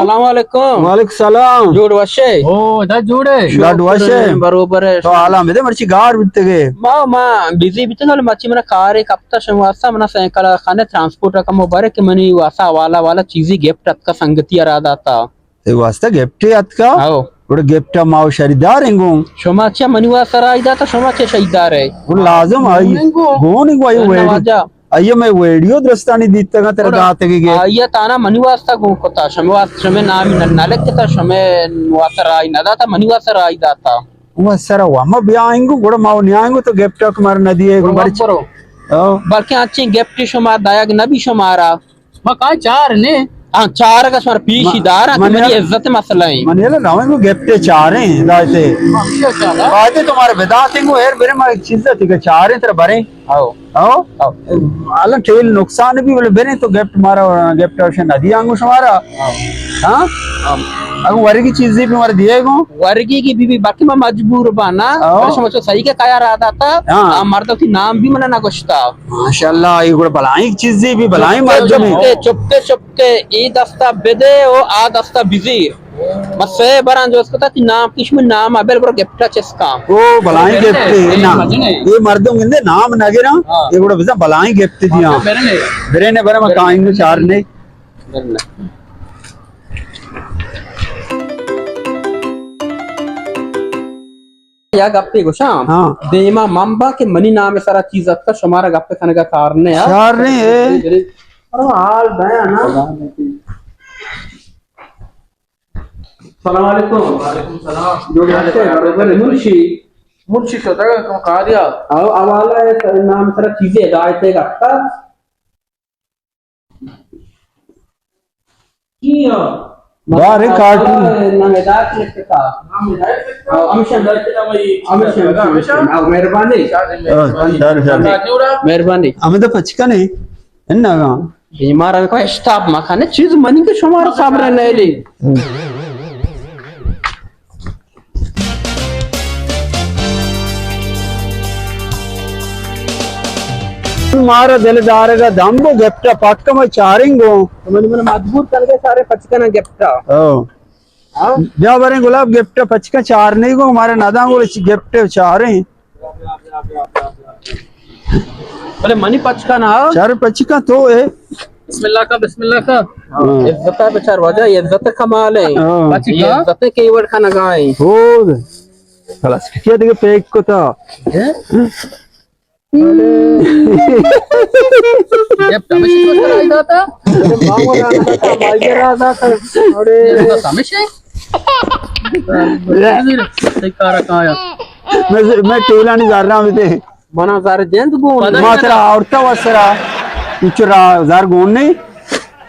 السلام علیکم۔ وعلیکم السلام۔ جوڑ وشے؟ او، ادا جوڑے؟ شکر، گڈ وشے؟ بروبر ہے۔ تو حالاں بدے، مرچی گار بیتگے؟ ما، ما بزی بیتگ، ولی مرچی منا کارے کپتا شما واسطہ، منا سائیکل خانے ٹرانسپورٹ کمو برے کہ منی واسطہ حوالہ والا چیزی گفٹ اتکا سنگتی ارا داتا۔ اے واسطہ گفٹے اتکا؟ او۔ گڑا گفٹ ما و شریدار ہیں گوں۔ شما چا منی واسطہ رائی داتا، شما چا شریدار ہے؟ گڑا لازم آئی۔ گون گو آئی ویڈیو۔ آئی میں ویڈیو درستانی دیتگا ترا داتگی گے۔ آئی تانا منی واسطہ گون کتا، شما واسطہ، شما نامی نہ، نہ لکھتا، شما واسطہ رائی نہ داتا، منی واسطہ رائی داتا۔ وہ سر وہ ما بیائیں گو، گڑا ما نیائیں گو تو گفٹ مر نہ دیے گو برچ۔ او۔ بلکہ اچھے گفٹ شما دایگ نہ بی شمارا۔ ما کائے چار نے؟ ہاں، چار کا شمار پیش ہی دار، منی عزت مسئلہ ہے۔ من یہ نہ گو گپتے چاریں، دائتے۔ بائدے تمہارے بداتے گو، ایر برے مارے چیز تھی کہ چاریں تر بریں۔ آؤ۔ آؤ۔ آؤ۔ حالا ٹیل نقصان بھی بولے بریں تو گپٹ مارا، گپٹ اوشن ندی آنگو شمارا۔ ہاں؟ اگر ورگی چیزی بھی مارا دیے گو؟ ورگی کی بھی، بھی باقی ما مجبور بانا۔ آؤ۔ شما تو صحیح کے کایا رہا تھا۔ ہاں۔ مرد کی نام بھی منا نہ گشتا۔ ماشاءاللہ، اے گڑا بلائیں چیزے بھی، بلائیں مردمے۔ چپکے، چپکے، چپکے، اے دستا بدے او آ دستا بزیر۔ ما سے براں جوست کتا کہ نام کش میں نام ابل برو گپٹا چسکا۔ او بلائیں گپٹے، نا۔ اے مردم گندے نام نہ گراں، ہاں۔ اے گڑا بزاں بلائیں گپٹے دیاں۔ برے نے، برے ما کائیں چار نے۔ یا گپے گوشاں۔ ہاں۔ دیما من با کہ منی نام سرا چیز اتکا، شمارا گپ کنگا کار نہ۔ کار نہ اے۔ ارے حال دیا نا۔ السلام علیکم۔ وعلیکم السلام۔ جو ڈاکٹر برابر منشی۔ منشی تو تک کاریا۔ او حوالہ ہے، نام سرا چیزیں ہدایت ہے گپتا۔ بارے کارٹون۔ نام ہدایت لکھتا۔ نام ہدایت لکھتا۔ ہمیشہ، ہمیشہ، ہمیشہ۔ مہربانی۔ ہاں، سر، سر۔ مہربانی۔ ہمیں تو پچکا نہیں۔ انگا۔ بیمار کو اشتاپ مکانے چیز منی کہ شمار صبر نہیں لی۔ مارا دل دارگا دمبو گپٹا پکا ما چارنگو۔ من، من مجبور کنگے سارے پچکنا گپٹا۔ او۔ ہاں؟ بیا بریں گلاب گپٹا پچکا چارنے گو، مارا نداں گو گپٹا چاریں۔ بلے منی پچکا نا۔ چار پچکا تو اے۔ بسم اللہ کا، بسم اللہ کا۔ ہاں۔ عزت ہے بچار واجہ، عزت کمال ہے۔ ہاں۔ یہ عزت کے وڑ کھانا گائیں۔ ہو۔ خلاص، کیا دیگه پیک کتا؟ جب تمشی تو سر آئی داتا؟ ارے ماما را داتا، ماما را داتا۔ ارے۔ تمشی؟ تے کارا کایا۔ میں، میں ٹیلانی زر نہ متے۔ منا زر جند گون۔ ما ترا آورتا وسرا۔ چرا زر گون نہیں؟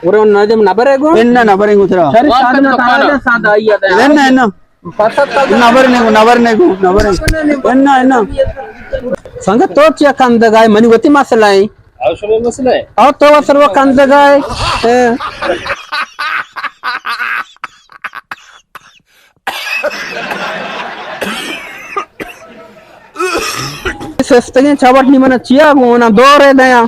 اور نہ دم نہ برے گون؟ ان نہ برے گون ترا۔ سر سادہ سادہ آئی ہے۔ ان، ان۔ نبر نگو، نبر نگو، نبر نگو۔ انا، انا۔ سنگت تو چیا کندگائے؟ منی وتی مسئلہ ہے۔ او شما مسئلہ ہے۔ او تو اصل وہ کندگائے۔ اے۔ سستگیں چوٹ نی من چیا گونا دور ہے دیا۔